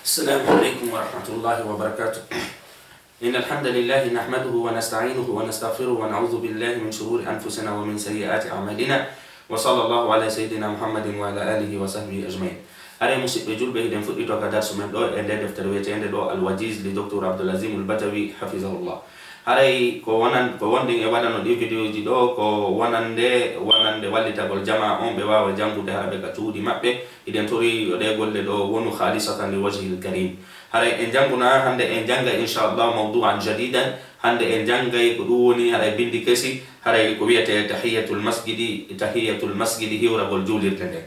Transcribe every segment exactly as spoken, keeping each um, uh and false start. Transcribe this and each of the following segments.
السلام عليكم ورحمة الله وبركاته. إن الحمد لله نحمده ونستعينه ونستغفره ونعوذ بالله من شرور أنفسنا ومن سيئات أعمالنا. وصلى الله على سيدنا محمد وعلى آله وصحبه أجمعين. Haray musidɓe julɓe, hiɗen fuɗɗito ka darsu men ɗo e nder deftere wiyeteende ɗo Al-Wajiz li Docteur Abdul Azim Al-Badawi, hafizahullah. Haray ko wonan-, ko wonɗen e waɗano ɗi videoji ɗo, ko wonande, wonande wallitagol jamaa on ɓe waawa janngude hara ɓe ka cuuɗi maɓɓe. Hiɗen tori yo ɗee golle ɗo wonu khalisatan li wajhil karim. Haray en jannguna hannde, en janngay inchallah mawdu'an jadidan. Hannde en janngay ko ɗum woni haray binndi kesi, haray ko wiyetee tahiyatul masjidi, tahiyatul masjidi, hiwragol juulirde nden.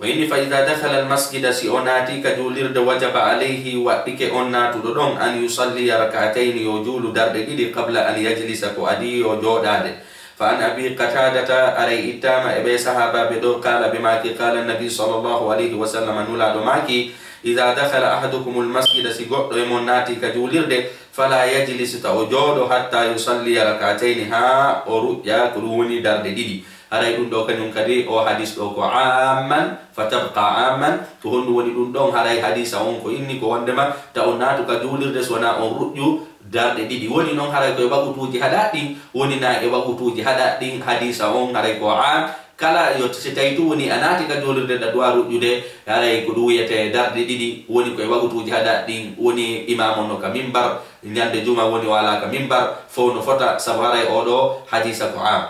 O inni, "Fa idha dakhala al masjida", si o naati ka juulirde, "wajaba alayhi", waɗɗike on naatuɗo ɗon, "an yusalliya rak'atayni", yo juulu darɗe ɗiɗi, "qabla an yajlisa", ko adii yo jooɗaade. Fa an Abi Qatadata, aray ittaama e ɓee sahaabaaɓe ɗo, qaala, ɓe maaki, qaala Nabi sallallahu alayhi wa sallam, Nulaaɗo maaki, "Idha dakhala ahadukumul masjida", si goɗɗo e mon naati ka juulirde, "fala yajlis", ta o jooɗo, "hatta yusalliya rak'atayni", haa o ruƴƴa, ko ɗum woni darɗe ɗiɗi. Haray ɗum ɗo kañum kadi, o hadis ɗo ko amman, fa tabqa amman. Ko honɗum woni ɗum ɗon? Haray hadisa on ko inni ko wondema ta on naatu ka juulirde so wonaa on ruƴƴu darɗe ɗiɗi. Woni noon haray ko e waqutuuji haɗaaɗi ɗin, woni na e waqutuuji haɗaaɗi ɗin, hadisa on haray ko am. Kala yo si tawi tun woni a naati ka juulirde ɗa duwa ruƴƴude, haray ko ɗum wiyetee darɗe ɗiɗi, woni ko e waqutuuji haɗaaɗi ɗin, woni imaamu on no ka mimbar, ñande juma woni o alaa ka mimbar, fow no fota, sabu haray oo ɗoo hadisa ko am.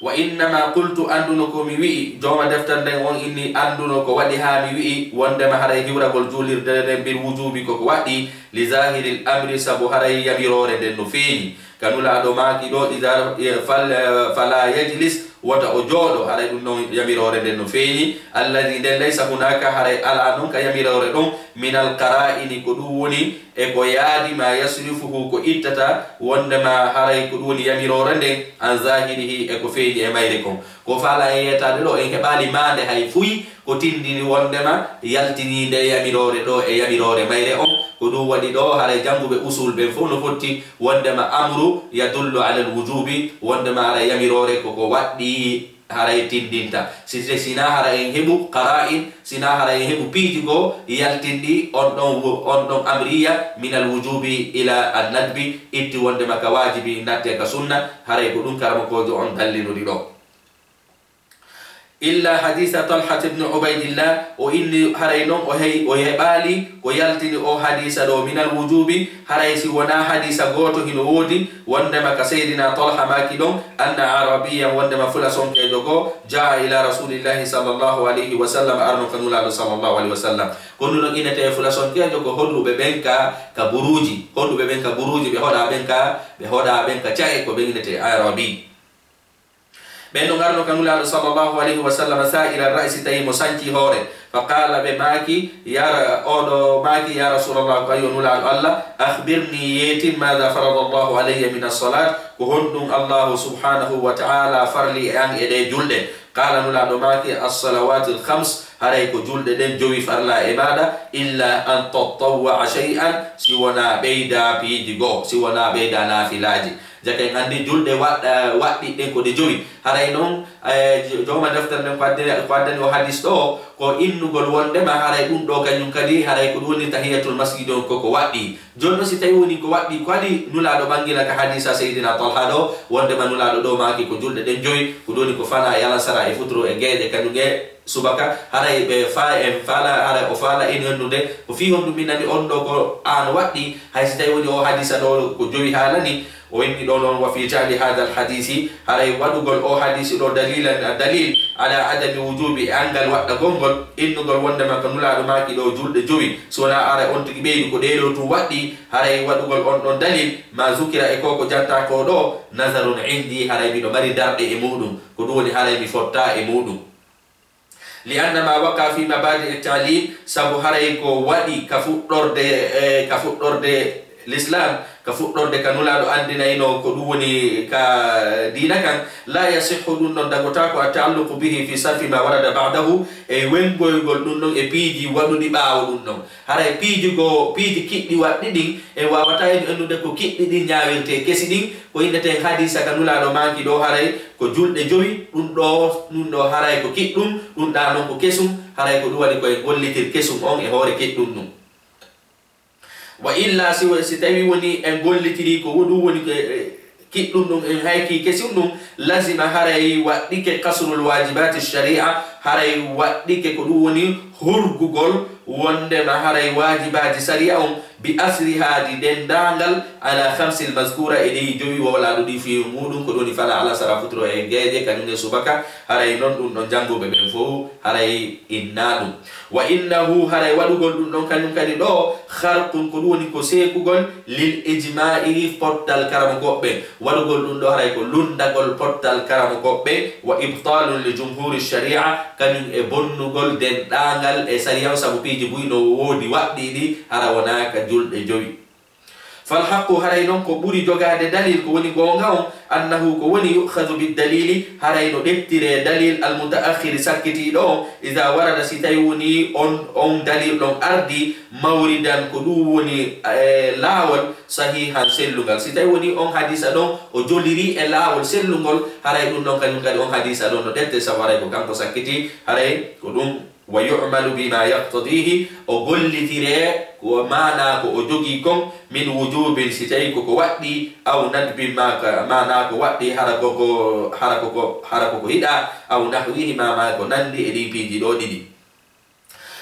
Wa innama qultu, annduno ko mi wi'i, jooma deftere nden on inni annduno ko waɗi haa mi wi'i wondema haray hiwragol juulirde nden bil wujubi ko ko waɗɗii, li zahiril amri, sabu haray yamiroore nden no feeñi. Ka Nulaaɗo maaki ɗo, iza, fal-, fala yajlis, wota o jooɗo, haray ɗum ɗon yamiroore nden no feeñi. Alladhi, nden laysa hunaka, haray alaa non ka yamiroore ɗon, minal qara'ini, ko ɗum woni e ko yaadi ma yasrifuhu, ko ittata wondema haray ko ɗum woni yamiroore nden, an zahirihi, e ko feeñi e mayre kon. Ko faala en yeetaade ɗo, en heɓaali maande hay fuy ko tindini wondema yaltinii nde yamiroore ɗo e yamiroore mayre on. Ko ɗum waɗi ɗo haray jannguɓe usul ɓen fow no fotti wondema amru yadullu alal wujubi, wondema haray yamiroore ko ko waɗɗii haray tindinta. Si, si, sinaa hara en heɓu qara'in, sinaa hara en heɓu piiji goo yaltinɗi on ɗon wu-, on ɗon amriya minal wujubi ila an nadbi, itti wondema ka waajibi natte ka sunna, haray ko ɗum karamokoojo on dallinori ɗo. Illa hadisa Talhat ibn Ubaydillah, o inni haray non o hey-, o heɓaali ko yaltini o hadisa ɗo minal wujubi, haray si wonaa hadisa gooto hino woodi, wondema ka Seydina Talha maaki ɗon, anna Arabiyan, wondema fulasonkeejo goo, jaa ila Rasulillahi sallallahu alayhi wa sallam, arno ka Nulaaɗo sallallahu alayhi wa sallam. Ko ɗum ɗon innetee fulasonkeejo ko hoɗuɓe ɓen ka, ka buruuji, hoɗuɓe ɓen ka buruuji, ɓe hoɗaa ɓen ka, ɓe hoɗaa ɓen ka ca'e, ko ɓen innetee Arabi. Ɓen ɗon arno ka Nulaaɗo sallallahu alayhi wa sallam, sa'ira ra'si, tawi mo sanci hoore. Fa qaala, ɓe maaki, ya ra-, oo ɗoo maaki, ya Rasulallah, ko yo Nulaaɗo Allah, akhbirni, yeetin, maada farada Allahu alayya min as-salaat, ko honɗum Allahu subhanahu wa ta'ala farli e an e ɗee julɗe? Qaala, Nulaaɗo maaki, as-salawaatil khams, haray ko julɗe ɗen jowi farla e maaɗa, illa an tatawwa'a shay'an, si wonaa ɓeydaa piiji goo, si wonaa ɓeydaa naafilaaji. Jaka en anndi julɗe waɗ-, waɗɗiɗɗen ko ɗe jowi. Haray non, eh, jo-, jooma deftere nden ko addi-, ko addani o hadis ɗo, ko innugol wondema haray ɗum ɗo kañum kadi, haray ko ɗum woni tahiyatul masjid on ko ko waɗɗii. Jooni non si tawi woni ko waɗɗii, ko waɗi Nulaaɗo ɓangina ka hadisa Seydina Talha ɗo, wondema Nulaaɗo ɗo maaki ko julɗe ɗen jowi, ko ɗum woni ko fana e alansara e futuro e geeƴe kañum e subaka, haray ɓe fa-, en faala, haray o faala en yonnude, ko fii honɗum min nani on ɗo ko an waɗɗii, hay si tawi woni o hadisa ɗo ko jowi haalani, o inni ɗo noon, wa fi ja'li hadha al hadisi, haray waɗugol o hadisi ɗo dalilan, dalil, ala adami wujubi, e angal waɗɗagol ngol, innugol wondema ka Nulaaɗo maaki ɗo julɗe jowi, si wonaa haray on tigi ɓeydi ko ɗee ɗo tun waɗɗii, haray waɗugol on ɗon dalil, ma zukira e ko ko jantaa ko ɗo, nazarun indi, haray miɗo mari darɗe e muɗum, ko ɗum woni haray mi fotta e muɗum. Li anna ma waqa fi mabadi e ta'lim, sabu haray ko waɗi ka fuɗɗorde, e, ka fuɗɗorde, L'islam, ka fuɗɗorde ka Nulaaɗo anndinayno ko ɗum woni ka diina kan, la yasihhu, ɗum ɗon dagotaako, at-ta'alluqu bihi fi sarfi ma warada ba'dahu, e wengoygol ɗum ɗon e piiji waɗuɗi ɓaawo ɗum ɗon. Haray piiji goo, piiji kiɗɗi waɗɗi ɗin, en waawataa en annude ko kiɗɗi ɗin ñaawirtee kesi ɗin, ko inneten hadiisa ka Nulaaɗo maaki ɗoo, haray ko julɗe jowi, ɗum ɗoo, ɗum ɗoo haray ko kiɗɗum, ɗum ɗaa non ko kesum, haray ko ɗum waɗi ko en gollitir kesum on e hoore kiɗɗum ɗum. Wa illa, si, si tawi woni en gollitiri ko wo-, ɗum woni ko, e, kiɗɗum ɗum, en hayki kesum ɗum, lazima, haray waɗɗike kasrul wajibaati shari'a, haray waɗɗike ko ɗum woni hurgugol wondema haray waajibaaji sariya on bi asriha ɗi denndaangal ala khamsil mazkura e ɗi jowi wowlaaɗo ɗi fi muɗum ko ɗum woni fala alasara futuro e geeƴe kañum e subaka, haray non ɗum ɗon jannguɓe ɓen fow haray inna ɗum. Wa innahu, haray waɗugol ɗum ɗon kañum kadi ɗo, kharqun, ko ɗum woni ko seekugol, lil ijma'i, pottal karamokooɓe ɓen. Waɗugol ɗum ɗo haray ko lunndagol pottal karamokooɓe ɓen, wa ibtalun li jumhuri shari'a, kañum e bonnugol denndaangal e sariya on, sabu piiji buy no woodi waɗɗiiɗi hara wonaaka julɗe jowi. Fal haqqu, haray non ko ɓuri jogaade dalil, ko woni goonga on, annahu, ko woni, yu'khadhu bid dalili, haray no ɗeftire dalil, al muta'akhkhiri, sakkitiiɗo on, iza warada, si tawi woni on, on dalil ɗon ardi, mawridan, ko ɗum woni, e, laawol, sahihan, sellungal. Si tawi woni on hadiisa ɗon o joliri e laawol sellungol, haray ɗum ɗon kañum kadi on hadiisa ɗon no ɗefte, sabu haray ko kanko sakkiti, haray ko ɗum. Wa yu'malu bima yaqtadihi, o gollitire ko maanaa ko o jogii kon, min wujubin, si tawi ko ko waɗɗi, aw nadbin, ma ka, maanaa ko waɗɗi, hara ko ko, hara ko ko, hara ko ko hiɗa, aw nahwihi, ma, ma ko nanndi e ɗii piiji ɗo ɗiɗi.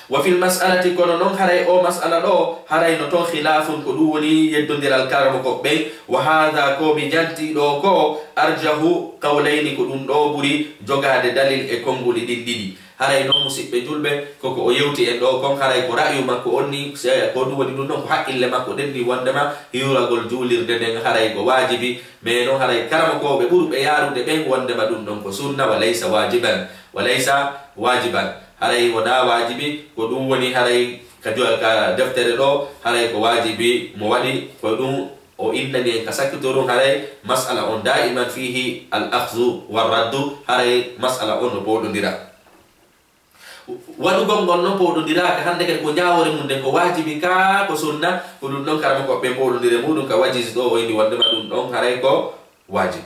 Wa fil mas'alati, kono non haray o mas'ala ɗo, haray no ton khilafun, ko ɗum woni yeddondiral karamokooɓe ɓen. Wa hadha, ko mi janti ɗo ko, arjahu qawlayni, ko ɗum ɗo ɓuri jogaade dalil e konnguli ɗin ɗiɗi. Haray non, musiɓɓe julɓe, ko ko o yewti en ɗo kon, haray ko ra'yu makko on ni, se-, ko ɗum woni ɗum non ko haqqille makko ɗen ni, wondema hiwragol juulirde nden haray ko waajibi. Mais non, haray karamokooɓe ɓurɓe yaarude ɓen wondema ɗum ɗon ko sunna, wa laysa waajiban, wa laysa waajiban. Haray wonaa waajibi, ko ɗum woni haray ka jo-, ka deftere ɗo, haray ko waajibi mo waɗi, ko ɗum o innani en ka sakkitoru, haray mas'ala on daiman fihi al akhzu war raddu, haray mas'ala on no pooɗondira. Waɗugol ngol non pooɗondiraaka, hannde kadi ko ñaawoore mum nden ko waajibi ka ko sunna, ko ɗum ɗon karamokooɓe ɓen pooɗondire muɗum ka wajiz ɗo o inni wondema ɗum ɗon haray ko waajib.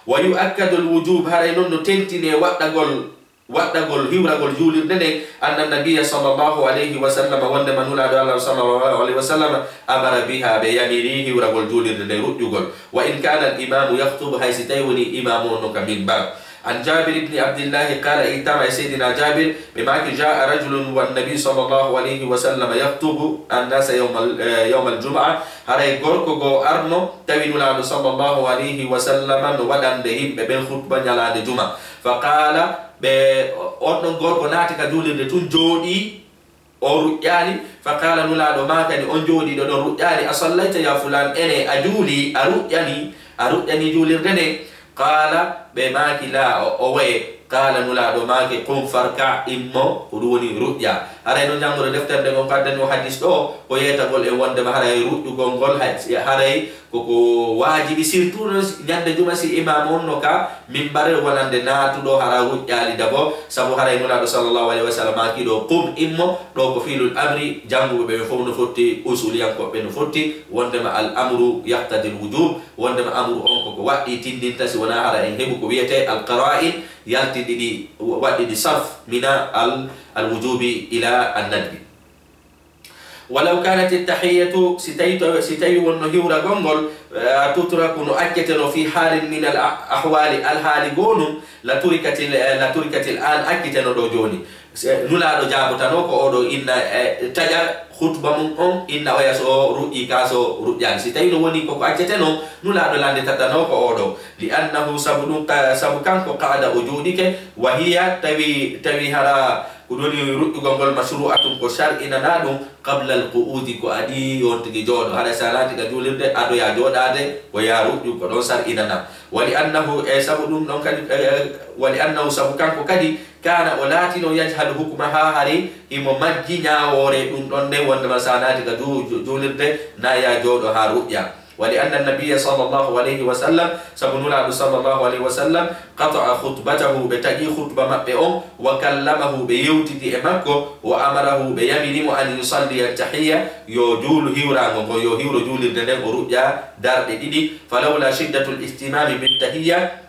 Wa yu'akkadul wujub, haray non no tentine waɗɗagol, waɗɗagol hiwragol juulirde nden, anna nabiyya sallallahu alayhi wa sallam, wondema Nulaaɗo Allah sallallahu alayhi wa sallam, amara biha, ɓe yamiri hiwragol juulirde nden ruƴƴugol. Wa in kana al imamu yakhtub, hay si tawi woni imaamu on no ka minbar. An Jabir ibni Abdillahi qala, ittama e Seydina Jabir, ɓe maaki, jaa rajulun wa nabi sallallahu alayhi wa sallam yaktubu annasa yawmal, eh, yawmal jumu'a, haray gorko goo arno, tawi Nulaaɗo sallallahu alayhi wa sallam no waɗande yimɓe ɓen khutba ñalaande juma. Fa qala, ɓe, on ɗon gorko naati ka juulirde tun jooɗii, o ruƴƴaali. Fa qala, Nulaaɗo maakani, on jooɗiiɗo ɗon ruƴƴaali, a sallayta ya fulaan, ene a juulii, a ruƴƴanii, a ruƴƴanii juulirde nde? Qala, ɓe maaki, la, o, o waye. Qala, Nulaaɗo maaki, qum farka, immo, ko ɗum woni ruƴƴa. Haray no janngude deftere nde ngon ko addani o hadis ɗo, ko yeetagol e wondema haray ruƴƴugol ngol hay, haray Ko ko waajibi, surtout noon si, ñande juma, si imaamu on no ka minbar wonande naatuɗo, hara ruƴƴaali dabo, sabu haray Nulaaɗo sallallahu alayhi wa sallam maaki ɗo, "Qum, immo." Ɗo ko fiilul amri, jannguɓe ɓe fof no fotti, usuliyankooɓe no fotti, wondema al amru yaqtadi al wujub, wondema amru on ko ko waɗɗi tindinta, si wonaa hara en heɓu ko wiyetee al qara'in, yaltindi ɗi, waɗɗi ɗi sarf mina al, al wujubi ila an nadbi. Walaw kanat at-tahiyyatu, si tawi to, si tawi wonno hiwragol ngol, eh, tutraku, no acceteno, fi halin min al a-, ahwali, alhaali gonum, la turikatil, eh, la turikatil an, acciteno ɗo jooni. Se, Nulaaɗo jaabotano ko oɗo inna, eh, taƴa khutba mum on, inna oya so o ruƴƴi ka so ruƴƴaani. Si tawi no woni koko acceteno, Nulaaɗo landitatano ko oɗo. Li annahu, sabu ɗum ka, sabu kanko qa'ada o jooɗike, wa hiya, tawi, tawi hara Ko ɗum woni ruƴƴugol ngol mashru'atun ko shar'inanaa ɗum qabla al-qu'udi ko adii on tigi jooɗo. Haray so a naati ka juulirde, ado ya jooɗaade, ko ya ruƴƴu, ko ɗon shar'inanaa. Wa li annahu, e sabu ɗum ɗon kadi, e, wa li annahu sabu kanko kadi, kana o laatino yajhalu hukmaha hari himo majji ñaawoore ɗum ɗon nden wonde ma so a naati ka ju-, ju-, juulirde, na ya jooɗo haa ruƴƴa. Wa li anna nabiyya sallallahu alayhi wa sallam, sabu Nulaaɗo sallallahu alayhi wa sallam, qata'a khutbatahu, ɓe taƴi khutba maɓɓe on, wa kallamahu, ɓe yewtidi e makko, wa amarahu, ɓe yamiri mo an yusalliya tahiyya, yo juulu hiwraango ngon, yo hiwro juulirde nden, o ruƴƴa darɗe ɗiɗi. Falawla shiddatul ihtimami bit tahiyya,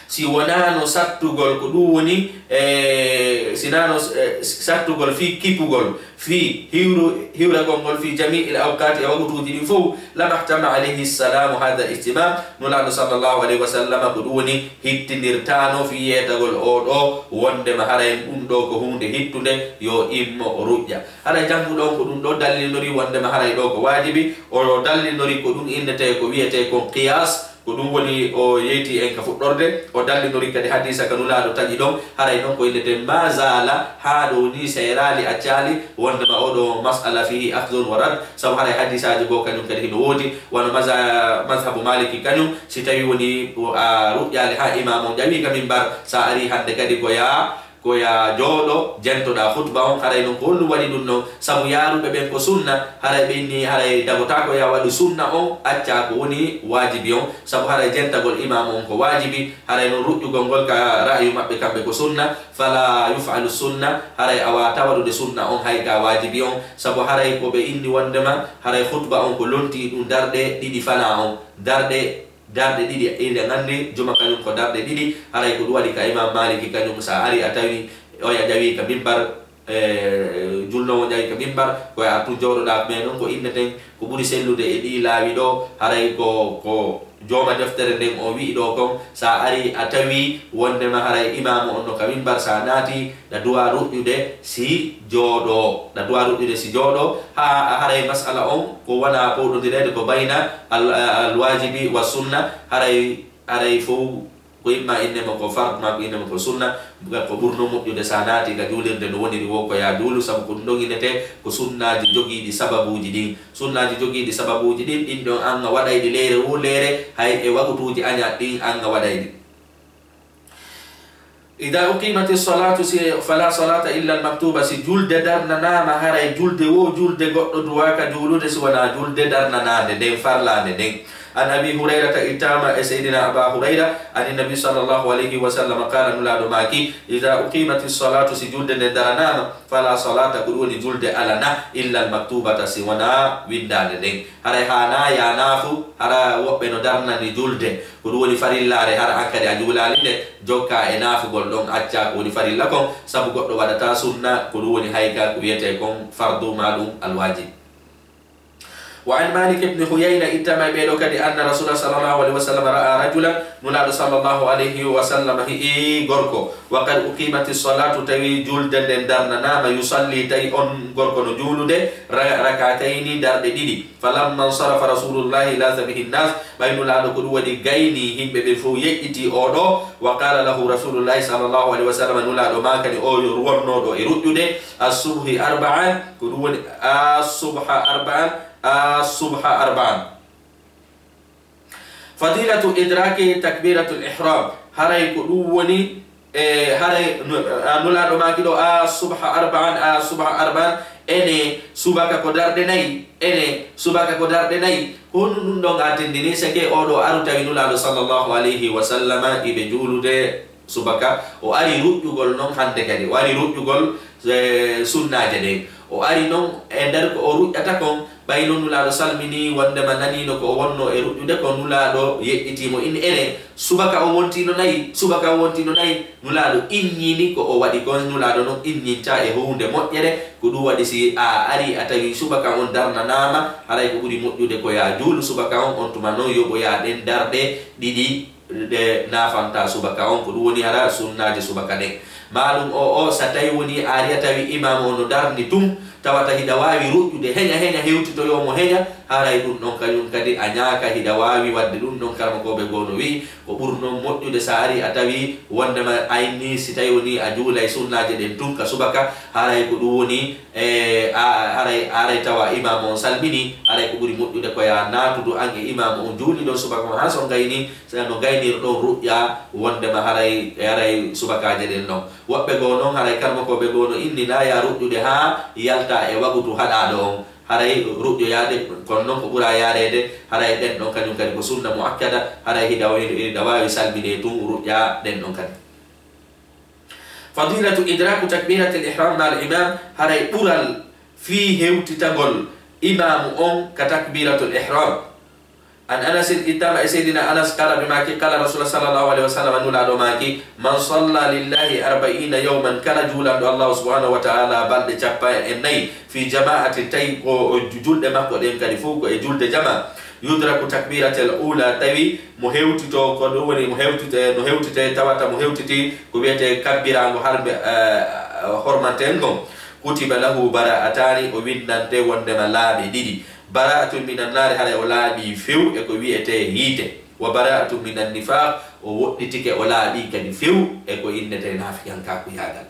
si wonaano sattugol, ko ɗum woni, e, si naano, e, sattugol fii kipugol, fii hiwru-, hiwragol ngol fii jami'il awqaati e wagutuuji ɗin fow, lamahtama alayhi salamu hadha ihtimam, Nulaaɗo sallallahu alayhi wa sallam ko ɗum woni hittindirtaano fii yeetagol oo ɗoo, wondema haray ɗum ɗoo ko huunde hittunde, yo immo o ruƴƴa. Haray jannguɗo on ko ɗum ɗoo dallinori wondema haray ɗoo ko waajibi, o dallinori ko ɗum innetee ko wi'etee kon qiyaas, ko ɗum woni o yeyti en ka fuɗɗorde, o dallinori kadi hadiisa ka Nulaaɗo taƴi ɗon, haray non ko innetee ma zaala, haa ɗoo nii seeraali accaali, wondema oo ɗoo mas'ala fiihi akhdhun wa radd, sabu haray hadiisaaji goo kañum kadi hino woodi, wano maza-, mazhabu Maaliki kañum, si tawi woni o a ruƴƴaali haa imaamu on ƴawi ka mimbar, sa ari hannde kadi ko yaa, ko yaa jooɗo, jentoɗaa khutba on, haray non ko honɗum waɗi ɗum non? Sabu yaaruɓe ɓen ko sunna, haray ɓe inni, haray dagotaako yaa waɗu sunna on, accaa ko woni waajibi on, sabu haray jentagol imaamu on ko waajibi, haray non ruƴƴugol ngol ka ra'ayu maɓɓe kamɓe ko sunna, fala yuf'alu sunna, haray a waawataa waɗude sunna on hay ka waajibi on, sabu haray ko ɓe inni wondema, haray khutba on ko lontii ɗum darɗe ɗiɗi fanaa on, darɗe darɗe ɗiɗi, eɗen anndi juma kañum ko darɗe ɗiɗi, haray ko ɗum waɗi ka Imam Maliki kañum, sa ari a tawi oya ƴawi ka mimbar, e, julnoowo ƴawi ka mimbar, ko a tun jooɗoɗaa, mais non ko inneten, ko ɓuri sellude e ɗii laawi ɗoo, haray ko, ko jooma deftere nden o wi'i ɗoo kon, sa ari a tawi wondema haray imaamu on no ka mimbar, sa naati, ɗa duwaa ruƴƴude si jooɗoo, ɗa duwaa ruƴƴude si jooɗoo, haa haray mas'ala on ko wona powɗondireede ko bayna al-, al-waajibi wa sunna, haray, haray fow ko imma inne mo ko fard, ma ko inne mo ko sunna, ko ɓurno moƴƴude sa naati ka juulirde no woniri wo ko yaa juulu, sabu ko ɗum ɗon innetee ko sunnaaji jogiiɗi sababuuji ɗin. Sunnaaji jogiiɗi sababuuji ɗin, ɗin ɗon an a waɗay ɗi leyre wo leyre, hay e wagutuuji aña ɗin an a waɗay ɗi. Ida uqimati salatu, si, fala salata illa al maktuba, si julde darnanaama, haray julde wo julde goɗɗo duwaaka juulude si wonaa julde darnanaande nden, farlaande nden. An Abi Hurayrata, ittaama e Seydina Aba Hurayra, ani Nabi sallallahu alayhi wa sallam qala, Nulaaɗo maaki, ida uqimati salatu, si julde nden daranaama, fala salata, ko ɗum woni julde alana, illa al maktubata, si wonaa winndaande nden. Haray haanaa yaa naafu, hara woɓɓe no darnani julde, ko ɗum woni farillaare, hara an kadi a juulaali nde, jokkaa e naafugol ɗon, accaa ko woni farilla kon, sabu goɗɗo waɗataa sunna, ko ɗum woni hay ka ko wiyetee kon fardu maa ɗum alwaajib. Wa an Malik ibn Huyayna, ittama e ɓee ɗoo kadi, anna Rasulullah sallallahu alayhi wa sallam ra'a rajulan, Nulaaɗo sallallahu alayhi wa sallam hi'i gorko, wa qad uqimati salatu, tawi julde nden darnanaama, yusalli, tawi on gorko no juulude, ra-, rakatayni, darɗe ɗiɗi. Falamma nsarafa Rasulullahi laza bihi nnas, ɓay Nulaaɗo ko ɗum waɗi gaynii yimɓe ɓen fow, yeƴƴitii oo ɗoo, wa qala lahu Rasulullahi sallallahu alayhi wa sallam, Nulaaɗo maakani oo yo wonnoo ɗoo e ruƴƴude, assubhi arba'an, ko ɗum woni assubha arba'an, assubha arba'an. Fadilatu idraki takbiratul ihram, haray ko ɗum woni, e, haray nu-, a, Nulaaɗo maaki ɗoo, a subha arba'an, a subha arba'an, ene subaka ko darɗe nayi, ene subaka ko darɗe nayi. Ko honɗum ɗum ɗon a tindini? Seke oo ɗoo aru tawi Nulaaɗo sallallahu alayhi wa sallama iɓe juulude subaka, o ari ruƴƴugol non hannde kadi, o ari ruƴƴugol, e, sunnaaje ɗen. O ari non e nder ko o ruƴƴata kon, ɓay non Nulaaɗo salminii wonndema naniino ko o wonnoo e ruƴƴude kon, Nulaaɗo yeƴƴitii mo, inni, ene, subaka on wontiino nayi, subaka on wontiino nayi. Nulaaɗo inñini ko o waɗi kon, Nulaaɗo non inñintaa e huunde moƴƴere. Ko ɗum waɗi si a ari a tawi subaka on darnanaama, haray ko ɓuri moƴƴude ko yaa juulu subaka on, on tuma non yoɓoyaa ɗen darɗe ɗiɗi ɗe naafantaa subaka on, ko ɗum woni hara sunnaaji subaka ɗen. Maa ɗum o, o, sa tawi woni a ari a tawi imaamu on no darni tun, tawata hiɗa waawi ruƴƴude, heña, heña, hewtitoyoo mo heña, Haray ɗum ɗon kañum kadi a ñaaka hiɗa waawi waɗde ɗum ɗon, karamokooɓe goo no wi'i, ko ɓurno moƴƴude so a ari a tawi wondema aynni si tawi woni a juulay sunnaaje ɗen tun ka subaka, haray ko ɗum woni, e, a, haray, haray tawa imaamu on salmini, haray ko ɓuri moƴƴude ko ya naatudu an e imaamu on juuli ɗon subaka ma haa so gayni, so no gaynir ɗon ruƴƴa wondema haray, haray subakaaje ɗen ɗon. Woɓɓe goo non, haray karamokooɓe goo no inni na ya ruƴƴude haa yalta e wagutu haɗaaɗo on. Haray ruƴƴoyaade, kono noon ko ɓura yaareede, haray ɗen ɗon kañum kadi ko sunna muakkada, haray hiɗa wa-, hiɗa waawi salminde tun ruƴƴa ɗen ɗon kadi. Fadilatu idraku takbiratil ihram mal imam, haray ɓural fii hewtitagol imaamu on ka takbiratul ihram. An Anasin, ittama e Seydina Anas, kala ɓe maaki, kala Rasulullah sallallahu alaihi wasallam, Nulaaɗo maaki, man salla lillahi arbaina yawman, kala juulanɗo Allahu subhanahu wa ta'ala balɗe cappanɗe nayi, fi jama'atin, tawi ko o ju-, julɗe makko ɗen kadi fof ko e julde jama, yudraku takbiratel ula, tawi mo hewtito, ko ɗum woni mo hewtite, no hewtite, tawata mo hewtiti ko wiyete kabbiraango harbe, eh, hormanten ngon, kutiba lahu bara'atani, o windante wondema laaɓe ɗiɗi. Bara'atun minan naari, haray o laaɓi few e ko wiyete hiite. Wa bara'atun minan nifaq, o woɗɗitike, o laaɓi kadi few e ko innete naafiqankaaku yaagal.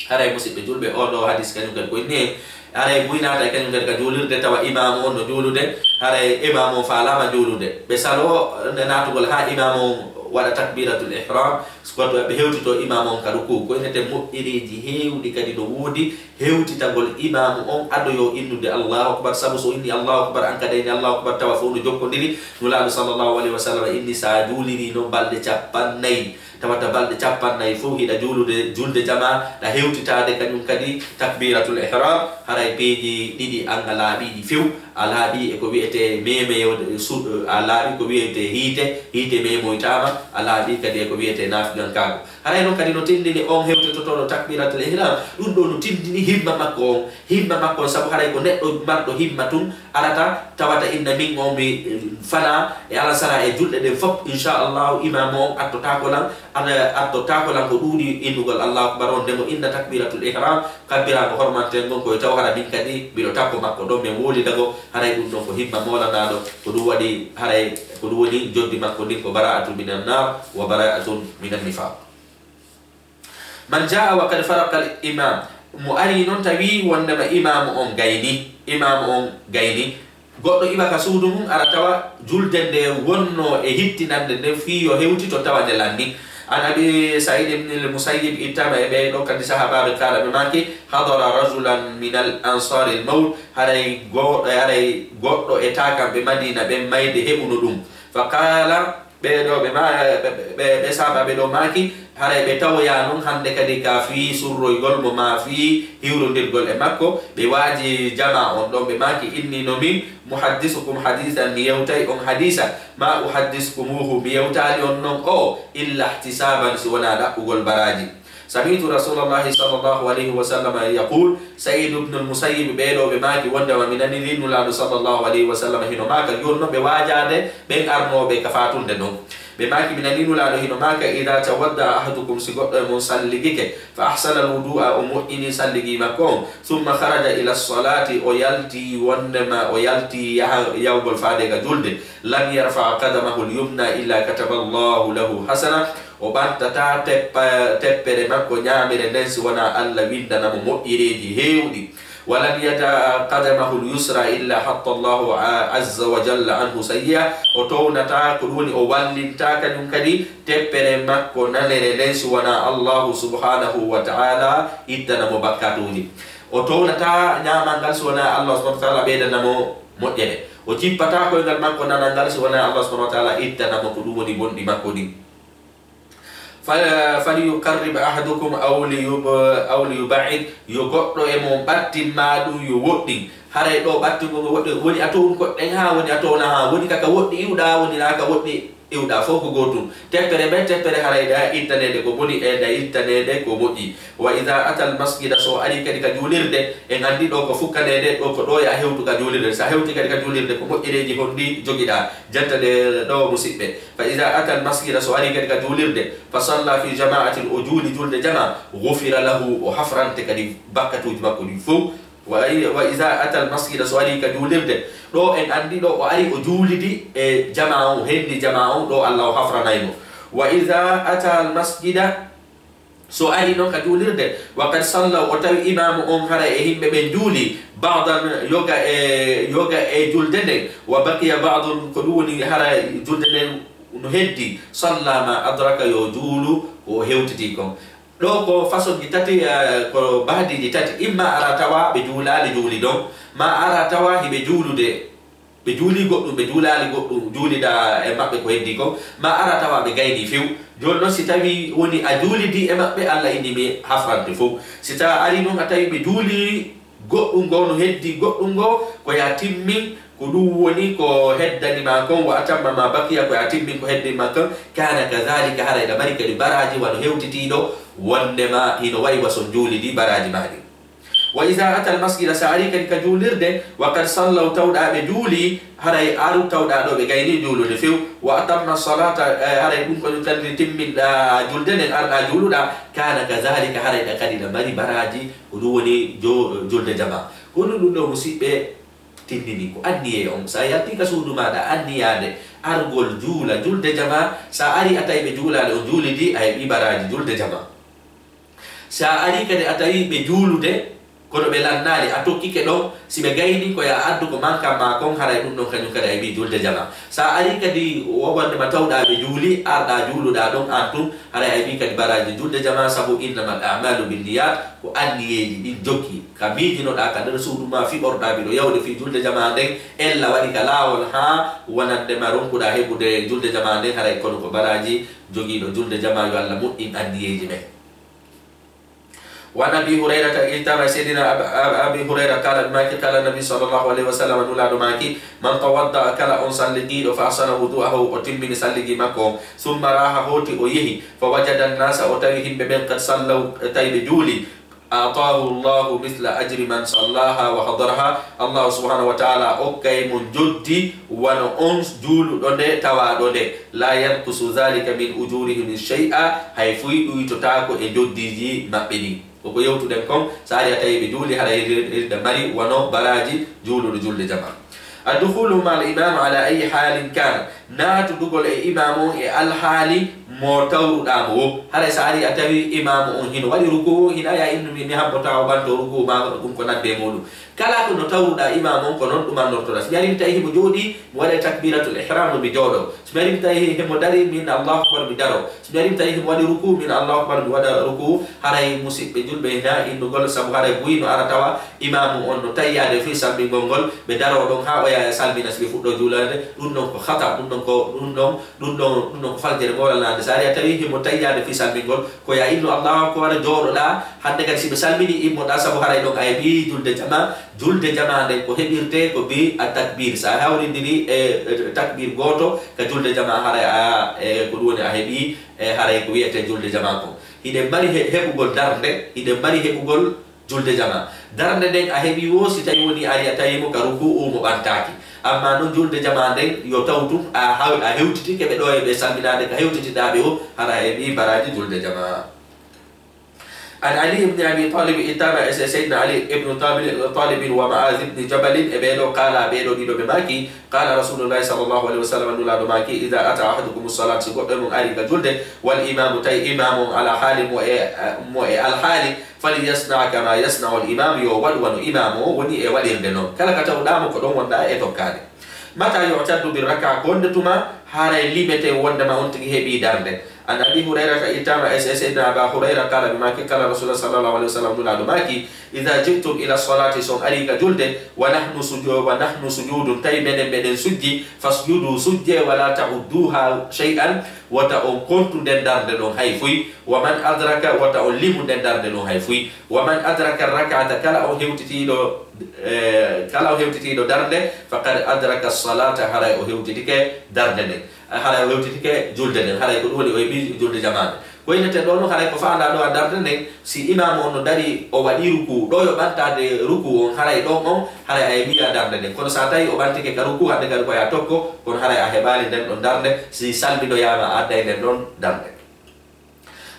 Haray musidɓe julɓe, oo ɗoo hadis kañum kadi ko inni en, haray buy naata e kañum kadi ka juulirde, tawa imaamu on no juulude, haray imaamu on faalaama juulude. Ɓe saloo naatugol haa imaamu on waɗa takbiratul ihram, so ko to ɓe hewtito imaamu on ka rukuu. Ko innete moƴƴereeji heewɗi kadi no woodi, hewtitagol imaamu on ado yo innude Allahu akbar, sabu so inni Allahu akbar, an kadi inni Allahu akbar, tawa fof no jokkondiri. Nulaaɗo sallallahu alaihi wasallam inni sa juuliri noon balɗe cappannayi, tawata balɗe cappannayi fof hiɗa juulude, julde jama, ɗa hewtitaade kañum kadi takbiratul ihram, haray peeji ɗiɗi an a laaɓiɗi few, a laaɓi e ko wiyete memeyode, su-, a laaɓi ko wiyete hiite, hiite memoytaama, a laaɓi kadi e ko wiyete naafiqankaaku. Haray noon kadi no tindini on hewtototooɗo takbiratul ihram, ɗum ɗo no tindini himma makko on, himma makko on, sabu haray ko neɗɗo marɗo himma tun arata tawata inna min on mi, eh, fana e alasara e julɗe ɗen fof, inchallahu, imaamu on attotaako lan, ala-, attotaako lan ko ɗuuɗi innugol Allahu akbar on, nde mo inna takbiratul ihram, kabbiraango hormanten ngon, koye taw hara min kadi mbiɗo takko makko ɗon, min wowlida go, haray ɗum ɗon ko himma moolanaaɗo, ko ɗum waɗi, haray ko ɗum woni joddi makko ndin ko bara'atun minan nar wa bara'atun minan nifaq. Man jaa wa qad faraqa al imam, mo ari noon tawi wondema imaamu on gayni, imaamu on gayni, goɗɗo iwa ka suudu mum ara tawa julde nde wonno e hittinande nde fii yo hewtito tawa nde lanni. An Abi Sa'id ibn al-Musayyib, ittama e ɓee ɗo kadi sahabaaɓe, kala ɓe maaki, hadara rajulan min al ansari al mawt, haray go-, haray goɗɗo e taakamɓe Madina ɓen mayde heɓuno ɗum. Fa qala, ɓee ɗo ɓe ma-, ɓe, ɓe, ɓe, ɓe sahabaaɓe ɗo maaki, haray ɓe tawoya non hande kadi ka fii surroygol mo ma fii hiwrondirgol e makko, ɓe waaji jama on ɗon, ɓe maaki, inni no min muhaddisukum hadisan, mi yewtay on hadisa, ma uhaddisukumuhu, mi yewtaali on non o, illa ihtisaban, si wonaa ɗaɓɓugol baraaji. Sami'tu Rasulallahi sallallahu alayhi wa sallam yaqul, Sa'id ibn al-Musayyib, ɓee ɗo ɓe maaki wondema mi naniri Nulaaɗo sallallahu alayhi wa sallam hino maaka, jooni non ɓe waajaade ɓen arnooɓe ka faatunde non. Ɓe maaki, mi nanii Nulaaɗo hino maaka, "Idha tawadda ahadukum, si goɗɗo e mon salligike, fa ahsana al-wudu'a, o moƴƴini salligi makko on, thumma kharaja ila salati, o yalti wondema, o yalti yaha-, yahugol faade ka julde, lam yarfa qadamahu al-yumna illa kataba Allahu lahu hasana." O ɓantataa teppa-, teppere makko ñaamere nden si wonaa Allah windana mo moƴƴereeji heewɗi. "Wa lam yada qadamahu al-yusra illa hatta Allahu a-, azza wa jalla anhu sayyi'a." O townataa, ko ɗum woni o wallintaa kañum kadi teppere makko nanere nden si wonaa Allahu subhanahu wa ta'ala ittana mo bakkatuuji. O townataa ñaamal ngal si wonaa Allah subhanahu wa ta'ala ɓeydana mo moƴƴere. O jippataa koyngal makko nanal ngal si wonaa Allah subhanahu wa ta'ala ittana mo ko ɗum woni bonɗi makko ɗin. Fa-, "Falyuqarrib ahadukum aw liyub-, aw liyuba'id." Yo goɗɗo e mon ɓattin, maa ɗum yo woɗɗin. Haray ɗo ɓattingol ngo woɗɗin, woni a townu koɗɗen haa, woni a towna haa, woni kaka woɗɗi iwɗa, woni naa ka woɗɗi iwɗa, fof ko gootum. Teppere be teppere haray ɗa ittaneede ko boni, e ɗa ittaneede ko moƴƴi. "Wa idha atal masjida", so ari kadi ka juulirde, en anndi ɗo ko fukkaneede, ɗo ko ɗo ya hewtu ka juulirde. Sa hewti kadi ka juulirde, ko moƴƴereeji honɗi jogiɗa? Jantande ɗo, musiɓɓe. "Fa iza atal masjida", so ari kadi ka juulirde, "fa salla fi jama'atin", o juuli julde jama, "ghufira lahu", o hafrante kadi bakkatuuji makko ɗin fow. Wa, wa iza atal masjida, so ari ka juulirde. Ɗo en anndi ɗo o ari o juulidi e jamaa on, o henni jamaa on, ɗo Allah o hafranay mo. Wa iza atal masjida, so ari non ka juulirde, wa qad sallaw, o tawi imaamu on haray e yimɓe ɓen juuli, ba'dan, yoga e, yoga e julde nden, wa baqiya ba'dun, ko ɗum woni haray julde nden no heddi, salla ma adraka, yo juulu ko o hewtiti kon. Ɗo ko façon ji tati, eh, ko baadiiji tati, imma ara tawa ɓe juulaali juuli ɗon, ma ara tawa hiɓe juulude, ɓe juuli goɗɗum, ɓe juulaali goɗɗum, juulida e maɓɓe ko heddi kon, ma ara tawa ɓe gayni few. Jooni non, si tawi woni a juulidi e maɓɓe, Allah inni mi hafrante fow. Si tawa ari non a tawi ɓe juuli goɗɗum ngo no heddi goɗɗum ngo, ko ya timmin, ko ɗum woni ko heddani ma kon, wa atamma ma baqiya, ko ya timmin ko heddani ma kon, kana kadhalika, haray ɗa mari kadi baraaji wano hewtitiiɗo, wondema hino wayi wa son juulidi baraaji ma ɗin. Wa iza atal masjida, sa ari kadi ka juulirde, wa qad sallaw, tawɗa ɓe juuli, haray aru tawɗa ɗo ɓe gayni juulude few, wa atamma salata, eh, haray ɗum ko ɗum tan timminɗa julde nden, arɗa juuluɗa, kana kadhalika, haray ɗa kadi ɗa mari baraaji, ko ɗum woni jo-, julde jama. Ko ɗum ɗum ɗo musiɓɓe tindini, ko anniye on. Sa yalti ka suudu maɗa anniyaade argol juula julde jama, sa ari a tawi ɓe juulaali on juulidi, a heɓi baraaji julde jama. Si a arii kadi a tawii ɓe juulude, kono ɓe lannaali, a tokkike ɗon, si ɓe gaynii ko yo a addu ko mankan maa kon, haray ɗum ɗon kañum kadi a heɓii julde jamaa. Si a arii kadi wonde ma tawɗaa ɓe juulii, arɗaa juuluɗaa ɗon aan tun, haray a heɓii kadi baraaji julde jamaa, sabu innamal a'maalu binniyaat, ko anniyeeji ɗin jokki. Ka miijinoɗaa ka nder suudu maa, fiɓorɗaa miɗo yahude fii julde jamaa nden, ella waɗi ka laawol haa wonande ma ronkuɗaa heɓude julde jamaa nden, haray kono ko baraaji jogiiɗo julde jamaa, yo Allah moƴƴin anniyeeji men. وعن أبي هريرة، e tawi Seydina Ab-, Ab-, Abi Hurayra, قال, ɓe maaki, قال النبي صلى الله عليه وسلم, Nulaaɗo maaki, من توضأ, kala on salligiiɗo, فأحسن وضوءه, o timmini salligi makko on, ثم راح, hooti o yehi, فوجد الناس, o tawi yimɓe ɓen, قد صلوا, tawi ɓe juuli, أعطاه الله مثل أجر من صلاها وحضرها, Allahu subhanahu wa ta'ala okkay mo njoddi wano on juuluɗo nde, tawaaɗo nde. لا ينقص ذلك من أجورهم شيئا, hay fuy ɗuytotaako e njoddiiji maɓɓe ɗin. Ko ko yewtuɗen kon, so ari a tawi ɓe juuli, haray hiɗa mari wano baraaji juuluɗo julde jamaa. الدخول مع الإمام على أي حال كان, naatudugol e imaamu on e alhaali mo tawruɗaa mo woo. Haray so ari a tawi imaamu on hino waɗi rukuu, hino ya innu mi, mi habbotaa o ɓanto rukuu maa ɗum ko nande e muuɗum. Kala ko no tawruɗaa imaamu on, ko non ɗum annortoɗaa. Si mi ari mi tawi himo jooɗii, mi waɗay takbiratul ihram, mi jooɗo. Si mi ari mi tawi himo darii, mi inna Allahu akbar, mi daro. Si mi ari mi tawi himo waɗi rukuu, mi inna Allahu akbar, mi waɗa rukuu. Haray musiɓɓe julɓe, hina innugol, sabu haray buy no ara tawa imaamu on no tayyaade fii salmingol ngol, ɓe daroo ɗon haa o yaha salmina, si ɓe fuɗɗoo juulaade. Ɗum ɗon ko khata, ɗum ɗon ko, ɗum ɗon, ɗum ɗon, ɗum ɗon ko faljere ngol alnaande. So ari a tawi himo tayyaade fii salmingol, ko ya innu Allahu akbar, jooɗoɗaa. Hannde kadi si ɓe salmini, immoɗaa, sabu haray ɗon a heɓii julde jamaa. Julde jamaa nden ko heɓirtee ko bi a takbir. So a hawrindiri e, e takbir gooto ka julde jamaa, haray a, e, ko ɗum woni a heɓii, e, haray ko wiyetee julde jamaa kon. Hiɗen mari he-, heɓugol darnde, hiɗen mari heɓugol julde jamaa. Darnde nden a heɓii woo si tawi woni ari a tawi mo ka rukuu mo ɓantaaki. Amma non julde jamaa nden yo taw tun a haw-, a hewtitike ɓe ɗo e ɓe salminaade ka hewtitiɗaa ɓe woo, hara a heɓii baraaji julde jamaa. عن علي بن أبي طالب, ittaama e Se-, Seydina Ali ibn Tabi-, Talib, ومعاذ بن جبل, e ɓee ɗoo, قال, ɓee ɗoo ɗiɗo ɓe maaki, قال رسول الله صلى الله عليه وسلم, Nulaaɗo maaki, إذا أتى أحدكم الصلاة, si goɗɗo e mon ari ka julde, والإمام, tawi imaamu on على حال, mo e, mo e alhaali, فليصنع كما يصنع الإمام, yo waɗu wano imaamu o woni e waɗirde non. Kala ka tawɗaa mo, ko ɗon wonɗaa e tokkaade. متى يعتد بالركعة, ko honde tuma haray limetee wondema on tigi heɓii darnde? عن أبي هريرة, ittaama e Se-, Seydina Abaa Hurayra, قال, ɓe maaki, قال رسول الله صلى الله عليه وسلم, Nulaaɗo maaki, إذا جئتم إلى الصلاة, si on ari ka julde, ونحن سجو-, ونحن سجود, tawi menen meɗen sujji, فاسجدوا, sujjee, ولا تعدوها شيئا, wota on kontu nden darnde ɗon hay fuy, ومن أدرك, wota on limu nden darnde ɗon hay fuy, ومن أدرك الركعة, kala on hewtitiiɗo, e, kala on hewtitiiɗo darnde, فقد أدرك الصلاة, haray o hewtitike darnde nden. Haray o hewtitike julde nden, haray ko ɗum woni o heɓii julde jamaa nden. Ko innetee ɗoo non, haray ko faandaa ɗoo a darnde nden, si imaamu on no darii, o waɗii rukuu, ɗoo yo ɓantaade rukuu on, haray ɗon on, haray a heɓii a darnde nden. Kono si a tawii o ɓantike ka rukuu, hannde kadi ko yo a tokko, kono haray a heɓaali nden ɗon darnde, si salminoyaama a adday nden ɗon darnde.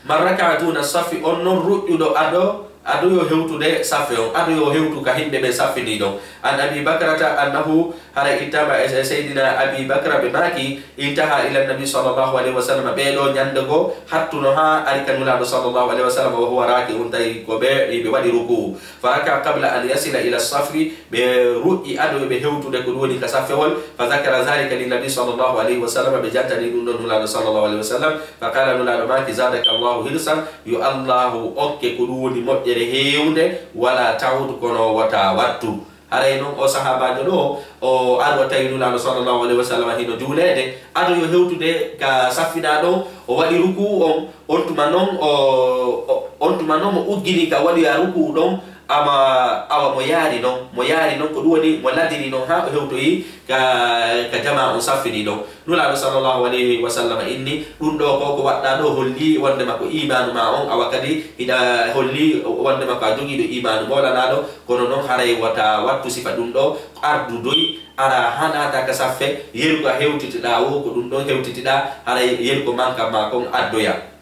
من ركع دون الصف, on non ruƴƴuɗo ado Ado yo hewtude saffe on, ado yo hewtu ka himɓe ɓe saffini ɗon. An Abi Bakrata annahu, hara ittama e, e Seydina Abi Bakra ɓe maaki, intaha ila Nabi sallallahu alayhi wa sallam, ɓe ɗo ñande go hattuno ha ari ka Nulaaɗo sallallahu alayhi wa sallam, wa huwa raki'un, tawi ko ɓe, ɓe waɗi ruku'u. Faraka qabla an yasila ila saffi, ɓe ruƴƴi ado ɓe hewtude ko ɗum woni ka saffewol. Fa zakara zalika li Nabi sallallahu alayhi wa sallam, ɓe jantani ɗum ɗon Nulaaɗo sallallahu alayhi wa sallam. Fa qala, Nulaaɗo maaki, zadaka Allahu hirsan, yo Allahu okke ko ɗum woni moƴƴere heewnde, wala ta'ud, kono wota wattu. Haray non o sahaabaajo ɗo, o ari o tawi Nulaaɗo sallallahu alayhi wa sallam hino juuleede, ado yo hewtude ka saffinaa ɗon, o waɗi rukuu on, on tuma non o, o, on tuma non mo uggini ka waɗoya rukuu ɗon, ama awa mo yaari non, mo yaari non ko ɗum woni mo ladiri non haa o hewtoyi ka, ka jamaa on saffini ɗon. Nulaaɗo sallallahu alayhi wa sallam inni, ɗum ɗo ko, ko waɗɗaa ɗo holli wondema ko iimaanu ma on, awa kadi hiɗa holli wondema ko a jogiiɗo iimaanu moolanaaɗo, kono non haray wota wattu sifa ɗum ɗo, ardu doy, ara haa naata ka saffe, yeru ko a hewtitiɗaa wo, ko ɗum ɗon hewtitiɗaa, haray yeru ko mankan ma kon addoya.